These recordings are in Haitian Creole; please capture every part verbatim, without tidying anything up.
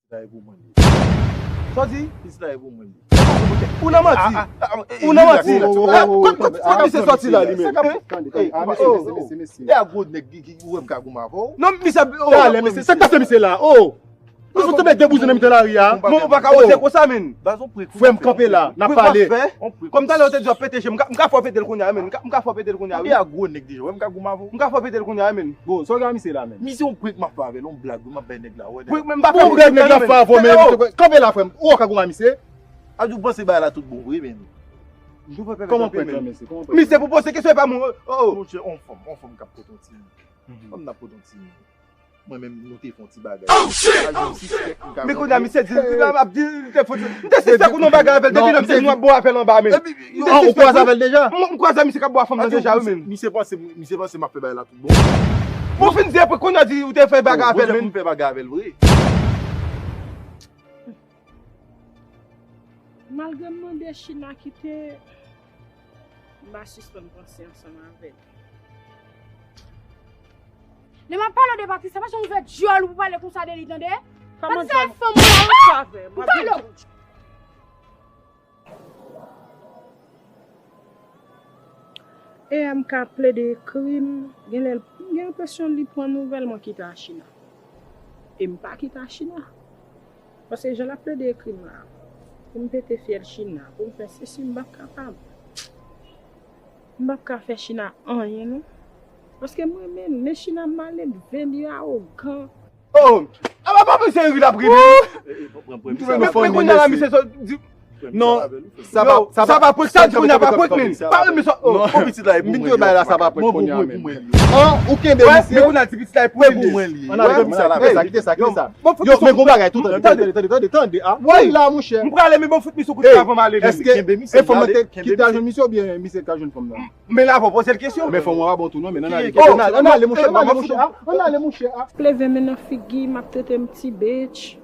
Sa e pou mwen li. Sa w di? Pitit la e pou mwen li. Ou nan manti. Ou nan manti. Sa misye sòti la li menm? Tande, tande, tande. Ah, mesye, mesye, mesye, mesye. E a gwo nèg ki, ki ou wè m ka goumen avè w? Non, misye. Talè, mesye, sa k pase misye la? Oh! Nou fout tande de bouzen nan mitan lari a. Bon, ou pa ka woze konsa, menn. Frè m, kanpe la, n ap pale. Kòm talè ou te di w ap pete je m, m ka, m ka fè w pete l kounye a, menn. M ka, m ka fè w pete l kounye a, wi. Ou a gwo nèg deja, wè m ka goumen avè w. M ka fè w pete l kounye a, menn. Bon, sa w gen a misye la, menn? Misye yon prank m ap fè avè l, yon blag, wi, m ap bay nèg la, wè. Prank, menn, m pa fè prank, nèg la fè avè w, menn. Kanpe la, frè m. Ou wè w ka goumen a misye? A di w panse bagay la tout bon vre, menn. Kòman prank la, mesye? Kòman prank la? Misye pou poze kesyon, e pa mwen. Oh, oh. Monchè, on fanm, on fanm k ap pote yon timoun. Fanm nan ap pote yon timoun. Mwen menm, nou te fè yon ti bagay. Oh, shit! Men kounye a, misye di, li ap di, li te fè, m te sispèk ou nan bagay avè l depi lè m te nou ap bo avè l anba, menn. Ou kwaze avè l deja? M kwaze misye k ap bo a fanm nan deja, wi, menn. Misye panse, misye panse m ap fè bagay la tout bon. Bon, fin di apre kounye a di ou te fè bagay avè l, menn. M fè bagay avè l vre. Malgre m mande China kite, m pa sispann panse ansanm avè l. Lè m ap pale w de Patricia, pa janm ouvè dyòl ou pou pale konsa de li, tande? Patricia se fanm mwen la, wi. M pale w. E M K ap plede ekri m, genlè m gen enpresyon li pran nouvèl mwen kite Achina. E m pa kite Achina. Paske jan l ap plede ekri m la, pou m pete fyèl China, pou m fè sesi, m p ap kapab. M p ap ka fè China anyen, non. Paske m renmen l, men China maledve, li awogan. Oh! A pa, pa panse ri l ap ri. M twouve nou funny, mesye. Non, sa pa, sa pa prank, sa di moun nan pa prank, men. Pa renmen sa. Oh, pitit la e pou mwen. M vin twouve bagay la, sa pa prank kounye a, men. An, ou kenbe misye. Men kounye a ti pitit la e pou mwen li. Ann ale, kite sa, kite sa, kite sa. Yo, men gon bagay tou, tande, tande, tande, tande, tande, ah. Woy la, monchè. M prale, men bon fout misye kout avan m ale, men. Èske e fanm nan te kite al jwenn misye oubyen misye te al jwenn fanm nan? Men la, fò poze l kesyon. Men fanm nan pa bon tou non, men ann ale, ann ale, monchè, ann ale, monchè, ah, ann ale, monchè, ah. Leve men nan figi, m ap trete m ti bitch.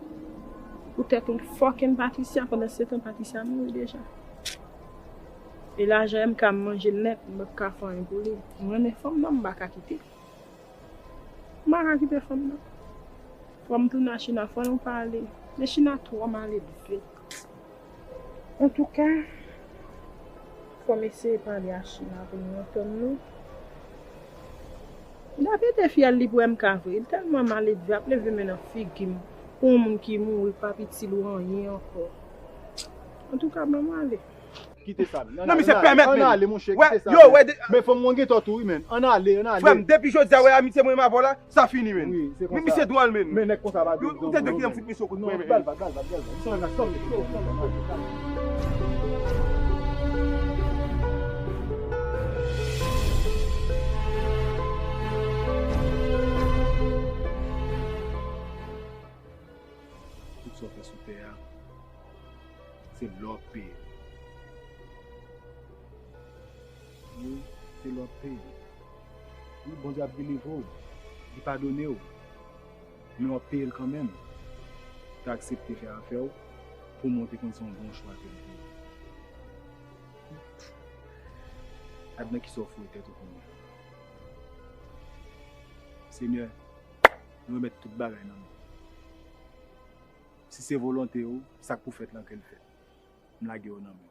Poutèt yon fucking Patricia, pandan se tan Patricia mouri deja. E lajan M K m manje l nèt, m p ap ka fè anyen pou li. M renmen fanm nan, m pa ka kite. M pa ka kite fanm nan. Fò m tounen a China, fò nou pale. Men China twò maledve. Antouka, fò m eseye pale a China pou nou antann nou. M ta pete fyèl li pou M K vre. Li tèlman maledve, ap leve men nan figi m pou yon moun ki mouri, k p ap itil ou anyen ankò. Antouka, ban m ale. Kite sa, men. Non, misye pèmèt, men. Ann ale, monchè, kite sa, men. Men fanm mwen gen tò tou, wi, men. Ann ale, ann ale. Frè m, depi jodi a, wè amitye mwen menm avè w la, sa fini, men. Wi, se konsa. Men misye dwòl, men. Men nèg konsa pa dwòl. Ou te dwe kite m fout misye kout pwen, men. Bal, bal, bal, bal, bal. Misye nan sanm, sanm, sanm. Tout sa w fè sou tè a, se lè w ap peye l. Wi, se lè w ap peye l. Wi, Bondye ap delivre w, li padone w, men w ap peye l kanmenm. Te aksepte fè afè w pou w montre konn se yon bon chwa ke l te ye. Gad nan kisa w foure tèt ou kounye a. Senyè, nou remèt tout bagay nan men w. Si se volonte w, sa k pou fèt lan ke l fèt. M lage w nan men w.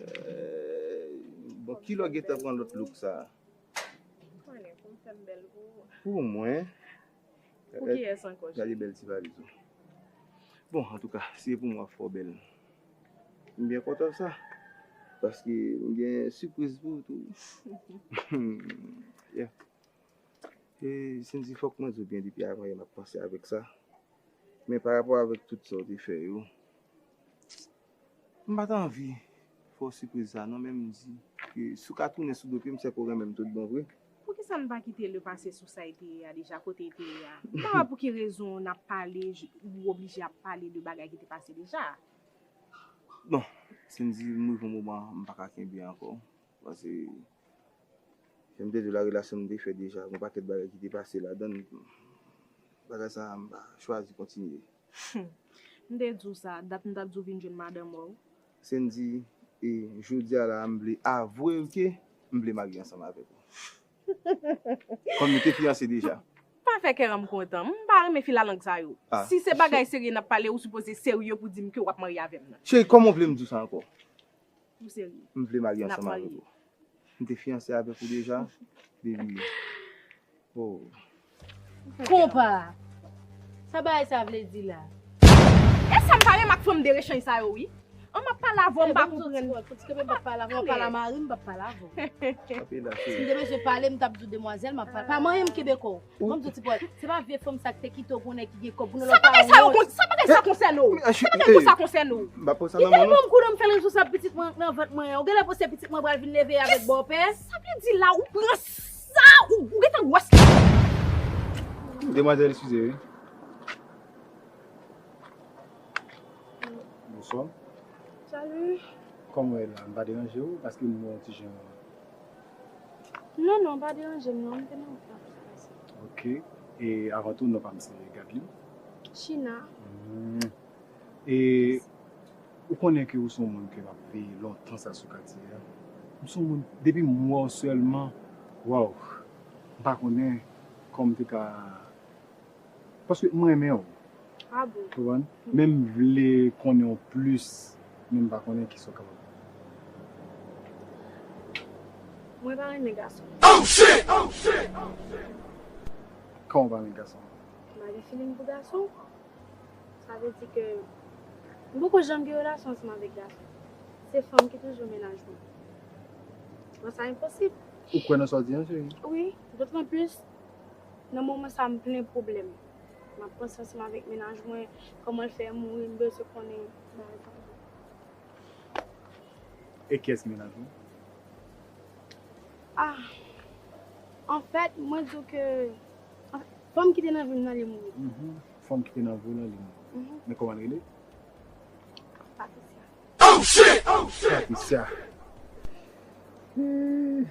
Eh, bon, kilè w gentan pran lòt look sa a? Konnen, pou m fè m bèl pou ou. Pou mwen? Pou kiyès ankò, cheri? Gade bèl ti valiz ou. Bon, antouka, si se pou mwen w ap fè w bèl. M byen kontan sa. Paske m gen sipriz pou ou tou. Yeah. E, Sendy, fòk mwen di w byen depi avan yè m ap panse avèk sa. Men pa rapò avèk tout sa w te fè yo, m pa t anvi fè w sipriz sa non, men m di ke si w ka tounen sou do pye m, se ke w renmen m tout bon vre. Poukisa n pa kite le pase sou sa l te ye a deja, kote l te ye a? M pa wè pou ki rezon n ap pale, j-, ou oblije ap pale de bagay ki te pase deja. Bon, Sendy, m rive yon moman, m pa ka kenbe ankò. Paske, jan m te di w la, relasyon m te fè deja, gon pakèt bagay ki te pase ladan l. Bagay sa a, m pa chwazi kontinye. M te di w sa, dat m t ap di w vin jwenn madanm ou. Sendy, e jodi a la a, m vle avwe w ke m vle marye ansanm avèk ou. Kòm nou te fiyanse deja. Sa fè kè m kontan. M pa renmen filalang sa yo. Ah. Si se bagay serye n ap pale, ou sipoze serye pou di m ke w ap marye avè m nan. Cheri, kòman w vle m di w sa ankò? Ou serye. M vle marye ansanm avèk ou. M te fiyanse avèk ou deja. Baby. Oh. Konpa. Sa bagay sa vle di la? E sa m pa renmen ak fanm de rechanj sa yo wi. An m ap pale avè w m pa konprann. Pou ti kenbe m p ap pale avè w, pale a mari m p ap pale avè w. Kanpe la cheri. Si m te bezwen pale m t ap di w demwazèl m ap pale. Pa manyen m kenbe kò w. Ban m di w ti pwèl. Se pa vye fanm sa k te kite w pou nèg ki gen kòb pou nou lòt pa wont. Sa bagay sa yo kon- sa bagay sa konsène w. Sa bagay pou sa konsène w. M pa pran sa nan men w non. Li te ban m kou nan m fè l sou sa pitit mwen nan vant mwen an. Ou genlè panse pitit mwen pral vin leve avèk bòpè? Sa vle di la ou pran sa ou ou gentan gwòs la. Demwazèl, eskize wi. Bonswa. Salut. Kòman w ye la? M pa deranje w paske m wè w ti jan. Non, non, pa deranje m non, m te nan wout la pou sa pase. Ok. E avan tou, non pa m se Gaby. China. Hmm. E ou konnen ke ou se yon moun ke m ap veye lontan sa sou katye a. M se yon moun, depi m wè w sèlman, waw, m pa konnen kòman m te ka Paske m renmen w. Ah bon? Konprann? Men m vle konnen w plis, men m pa konnen kisa w kapab. Mwen pa renmen gason. Kòman w pa renmen gason? M pa gen feeling pou gason. Sa vle di ke m poko janm gen relasyon ansanm avèk gason. Se fanm ki toujou mennaj mwen. Bon, sa enposib. Ou kwè nan sa w di a, cheri? Wi, dotran plis. Nan moman sa a m plen pwoblèm. M ap panse ansanm avèk mennaj mwen, kòman l fè mouri, m bezwen konnen bagay sa yo. E kiyès ki mennaj ou? Ah, anfèt, mwen di w ke fanm ki te nan vi m nan li mouri. Mhm. Fanm ki te nan vi w lan li mouri. Mhm. Men kòman l rele? Patricia. Patricia. Hmm.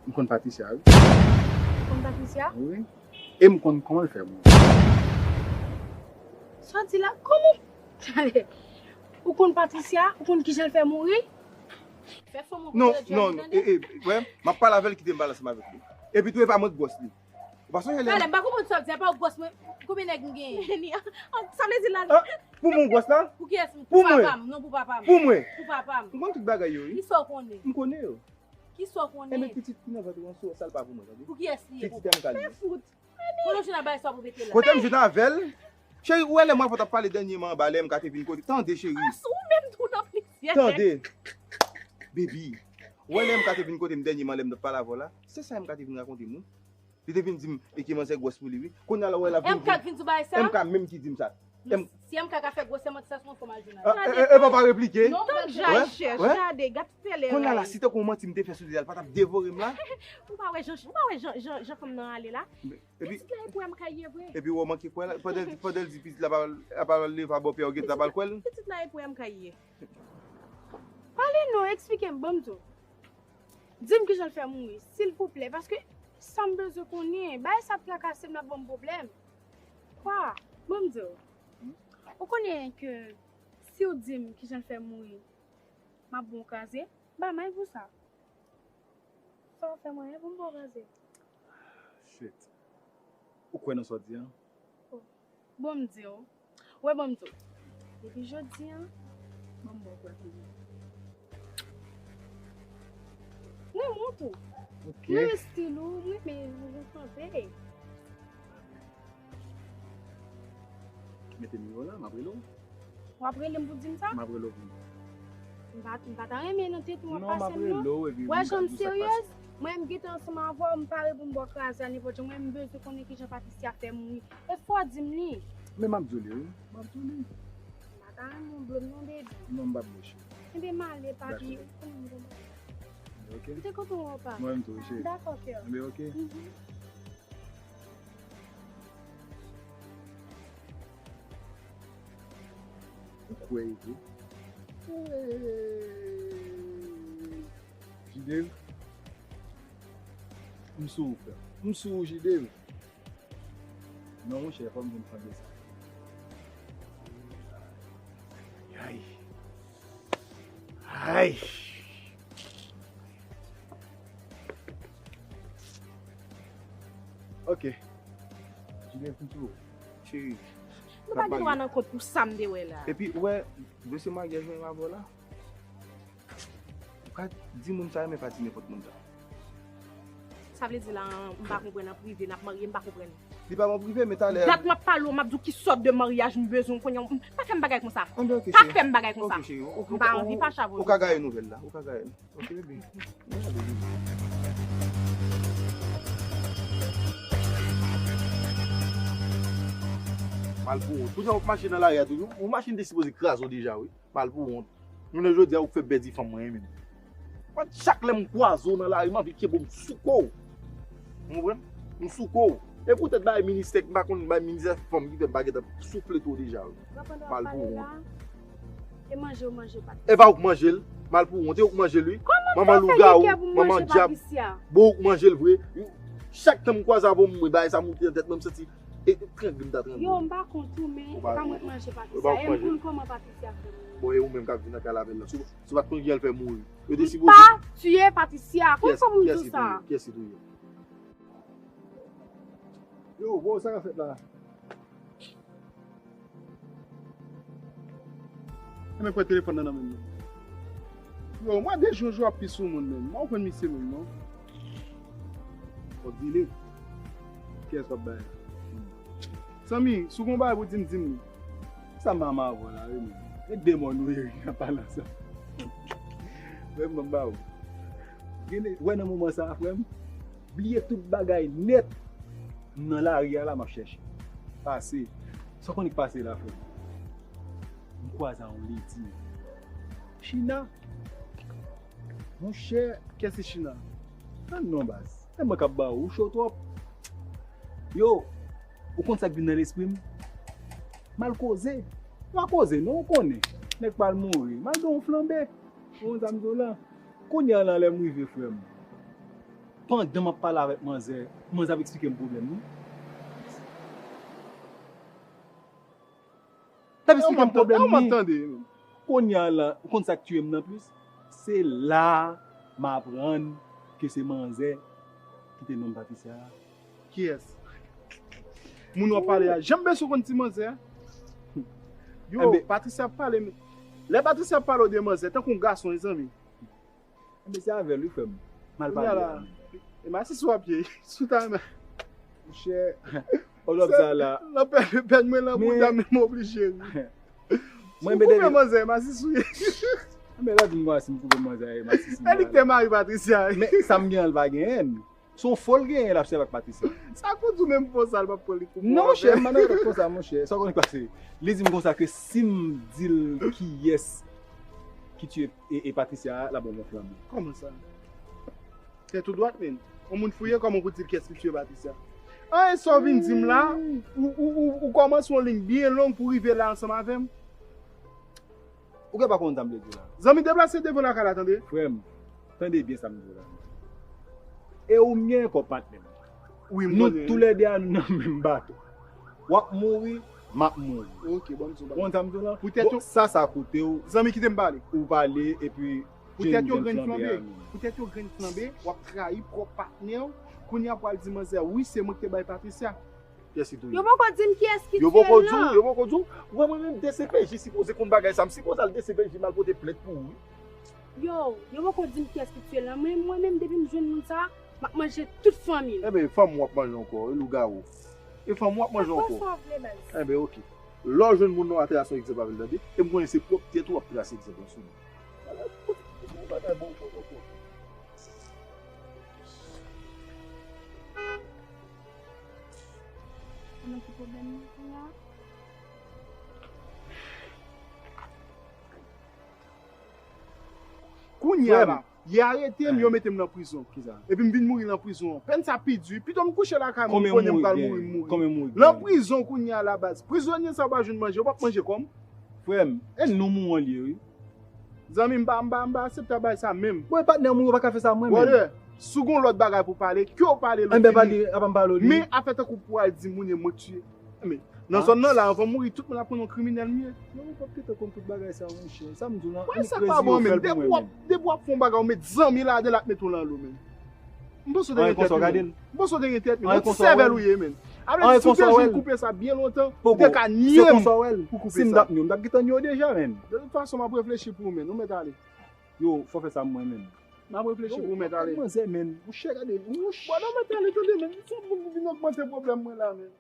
M konn Patricia wi. Ou konn Patricia? Wi. E m konn kòman l fè mouri. Sa w di la? Kòman? Ou konn Patricia? Ou konn kijan l fè mouri? Non, non, non. E, e, wè, m ap pale avè l, kite m pale ansanm avèk li. Epi tou, e pa mwen k gwòs li. Ou pa sonje lè. Talè, m pa konprann sa w ap di, apa w gwòs mwen, konbyen nèg m genyen? Sa vle di la. Ah, pou mwen w gwòs la? Pou kiyès? Pou papa m, non pou papa m. Pou mwen. Pou papa m. M konn tout bagay yo wi. Kisa w konnen? M konnen yo. Kisa w konnen? Enben pitit ki nan vant ou an, sou sa l pa pou mwen, tande. Pou kiyès li ye? Pitit a m ka l ye. Kote w jwenn avè sa pou mete la? Kote m jwenn avè l? Cheri, ou wè lè m wè w t ap pale dènyèman anba lè m ka te vin kote. Tande cheri. Ah, sou ou menm tou nan plizyè. Tande. Baby. Ou wè lè m ka te vin kote m dènyèman lè m t ap pale avè w la? Se sa m ka te vin rakonte m wi. Li te vin di m e ke manzè gwòs pou li wi. Kounye a la ou wè l ap vin di m. M K k vin di w bagay sa? M K menm ki di m sa. Si M K ka fè gwosè manti sa sou yon fòm al jwenn avè l. E pa pa replike. Non, tann jay chèch, gade, gad fè lè. Kounye a la, si tankou yon manti m te fè sou li a, l pa t ap devore m la. Ou pa wè jan, ou pa wè jan, jan, jan fanm nan ale la? Pitit la e pou M K ye vre. Epi w manke kwè l, pandan, pandan l di pitit la pa, pa leve a bòpè a, ou gentan pral kwè l? Pitit la e pou M K ye. Pale non, eksplike m, ban m di w. Di m kijan l fè mouri, silvouplè, paske sa m bezwen konnen. Bagay sa ap trakase m, l ap ban m pwoblèm. Kwa, ban m di w. Ou konnen ke si w di m kijan l fè mouri, m ap ba w kraze. M pa may pou sa. Sa w ap fè m anyen pou m ba w kraze. Shit. Ou kwè nan sa w di a? Bon, m di w. Wè, bon, m di w. Depi jodi a, ban m ba w kwè pou mwen. M renmen w tou. M renmen estil ou, m renmen jan w kanpe. Mete nimewo w la, m ap rele w. W ap rele m pou di m sa? M ap rele w pou mwen. M pa, m pa ta renmen nan tete w ap pase m non. W wè jan m seryez? Mwen m gentan ansanm avè w, m pare pou m ba w kraze a nenpòt jan. Mwen m bezwen konnen kijan Patricia fè mouri. E fò w di m li. Men m ap di w li wi. M ap di w li. M pa ta renmen w blo m non, baby. Non, m p ap blo w, cheri. Enben m ale, papi. Ou konnen m gon bagay. Enben, oke. M te kontan wè w, pa. Mwen menm tou, wi, cheri. Dakò, kè. Enben, oke. Ou kwè e vre? Jide, m sou ou, frè. M sou ou, Jide. Non, monchè, fò m vin tande sa. Ay. Ay. Ok. Cheri, nou pa gen dwa nan kont pou sa m te wè la. Epi, ou wè, dosye maryaj mwen avè w la? Ou ka di moun sa, men pa di nenpòt moun sa. Sa vle di la, m pa konprann, an prive, n ap marye, m pa konprann. Li pa an prive, men talè. Dat m ap pale w, m ap di w ki sòt de maryaj m bezwen kounye a. Pa fè m bagay konsa. Anben, ok, cheri. Pa fè m bagay konsa. Ok, cheri. M pa anvi fache avè w. Ou ka gaye nouvèl la. Ou ka gaye. Ok, baby. Mal pou ou. Tout jan w ap mache nan lari a toujou, yon machin te sipoze kraze w deja, wi. Mal pou wont. Jounen jodi a, ou k fè m pèdi fanm mwen, wi, menm. Mwen, chak lè m kwaze w nan lari, m anvi kenbe w, m souke w. Ou konprann? M souke w. E poutèt bay ministè, m pa konn bay ministè fanm ki fè m pa gentan souflete w deja, wi. Mal pou wont. E manje w manje Patricia. E pa ou k manje l. Mal pou wont, e ou k manje l, wi. Manman lougawou, manman dyab. Bon, ou k manje l vre. Chak tan m kwaze avè w, m wè bagay sa moute nan tèt mwen, m santi e trangle m ta trangle. Yo, m pa kont ou, men e pa mwen k manje Patricia. E m konn kòman Patricia fè mouri. Bon, e ou menm k ap vin nan kay la avè l la. Si w, si w pa t konn ki jan l fè mouri. Yo te sipoze. M pa tiye Patricia. Konn kòman m di w sa? Kiyès ki touye? Yo, bro, sa k ap fèt la? Enben, pran telefòn nan nan men m. Yo, mwen de jou an jou ap pi sou moun menm. Mwen konn misye menm, non. Fòk di li. Kiyès w ap bay? Zanmi, si w gon bagay pou di m, di m li. Sa m pa ma avè w la, wi, menm. E de mò nou ye, wi, nan pale ansanm. Frè m, ban m ba ou. Gen de, wè nan moman sa, frè m, bliye tout bagay nèt. M nan lari a la, m ap chèche. Pase. Sa w konnen k pase la, frè m? M kwaze a yon ledi. China. Monchè, kiyès ki China? Tann non, baz. E mwen k ap ba ou, ou cho twòp. Yo, ou konn sa k vin nan lespri m? M al koze. M pa koze, non, ou konnen. Nèg pa al mouri. M al gen yon flanbe. Ou konn sa m di w la? Kounye a la, lè m rive, frè m, pandan m ap pale avèk manzè, manzè ap eksplike m pwoblèm li. L ap eksplike m pwoblèm li. Kounye a la, ou konn sa k tiye m nan plis? Se la m aprann ke se manzè ki te nonm Patricia a. Kiyès? Moun w ap pale a. Janm bese w konn ti manzè a? Yo, Patricia ap pale, men lè Patricia ap pale w de manzè, tankou yon gason, mezanmi. Enben, se avè l, wi, frè m. M al pale a. E masisi w ap ye, sou ta men. Monchè, olòp sa la. L ap pèd mwen nan bouda, men m oblije ri. Mwen, si m koupe manzè, masisi w ye. Enben, lè di m konsa, si m koupe manzè, e masisi m. E li k te mari Patricia. Men sa m gen an, l pa genyen. Se yon fo l genyen, l ap sèvi ak Patricia. Sa k ou di w menm fo sa, l p ap pran li pou fo. Non, monchè, m pa nan konsa, monchè. Sa w konnen k pase? Li di m konsa ke si m di l kiyès ki tiye e, e Patricia a, l ap ban m yon flanbe. Kòman sa? Tèt ou dwat, menm. Yon moun fou ye, kòman pou di l kiyès ki tiye Patricia? An, e sa w vin di m la, ou, ou, ou, ou kòmanse yon liy byen long pou rive la ansanm avè m? Ou gen pa konn sa m vle di w la. Zanmi, deplase devan lakay la, tande? Frè m, tande byen sa m di w la. E ou m gen kòm patnè m. Wi, m konnen. Nou toulède a, nou nan menm bato. W ap mouri, m ap mouri. Ok, bon, m di w bagay. Ou konn sa m di w la? Poutèt yon, sa, sa koute w. Zanmi, kite m pale. Ou pale, epi poutèt yon grenn flanbe, poutèt yon grenn flanbe, w ap trayi pwòp patnè w. Kounye a, pral di manzè, wi, se mwen ki te bay Patricia. Kiyès ki touye? Yo poko di m kiyès ki tiye l nan. Yo poko di w, yo poko di w. Ou wè mwen menm D C P J sipoze konn bagay sa, m sipoze al D C P J m al pote plent pou ou, wi. Yo, yo poko di m kiyès ki tiye l nan, men mwen menm depi m jwenn moun sa, m ap manje tout fanmi l. Enben, fanm ou ap manje ankò, e lougawou. E fanm ou ap manje ankò. Sa w vle, baz? Enben, ok. Lè w jwenn moun nan atè a, se yon egzanp avè l, tande? E m konnen se pwòp tèt ou w ap trase egzanp lan sou li. Bagay bon, bon, bon, bon. Konnen ki pwoblèm mwen kounye a? Kounye a la, y arete m, yo mete m nan prizon. Epi m vin mouri nan prizon an. Pèn sa pi di. Pito m kouche lakay mwen, m konnen m pral mouri, m mouri. Nan prizon kounye a la, baz. Prizonye sa yo pa jwenn manje, yo p ap manje kò m. Frè m, e nou mou an l ye, wi. Zanmi, m pa, m pa, m pa aksepte bagay sa menm. Bon, e patnè m, ou pa ka fè sa mwen menm. Brother, si w gon lòt bagay pou pale, ke w pale lòt fini. Enben, pale, apa m pale w li. Men afè tankou pou al di moun e mwen k tiye. Men, nan zòn nan la, anvan m mouri, tout moun ap konn yon kriminèl m ye. Non, ou p ap gentan konn tout bagay sa, monchè. Sa m di w lan, annik krezi yo fè l pou mwen menm. Depi w ap fè yon bagay, ou met zanmi ladan l ap mete w nan lo menm. M panse w te gen tèt wi, men. M panse w te gen tèt, men. Yon ti sèvèl ou ye, men. Apre si w te jwenn koupe sa byen lontan, ou te ka nye m pou koupe sa. Si m t ap nye w, m t ap gentan nye w deja, men. De tout fason, m ap reflechi pou ou, men. Ou mèt ale. Yo, fò fè sa mwen menm. M ap reflechi pou ou mèt ale. Manzè, men. Ou chè gade. Bon, non, mèt ale, tande, men. Se pou vin ogmante pwoblèm mwen la, men.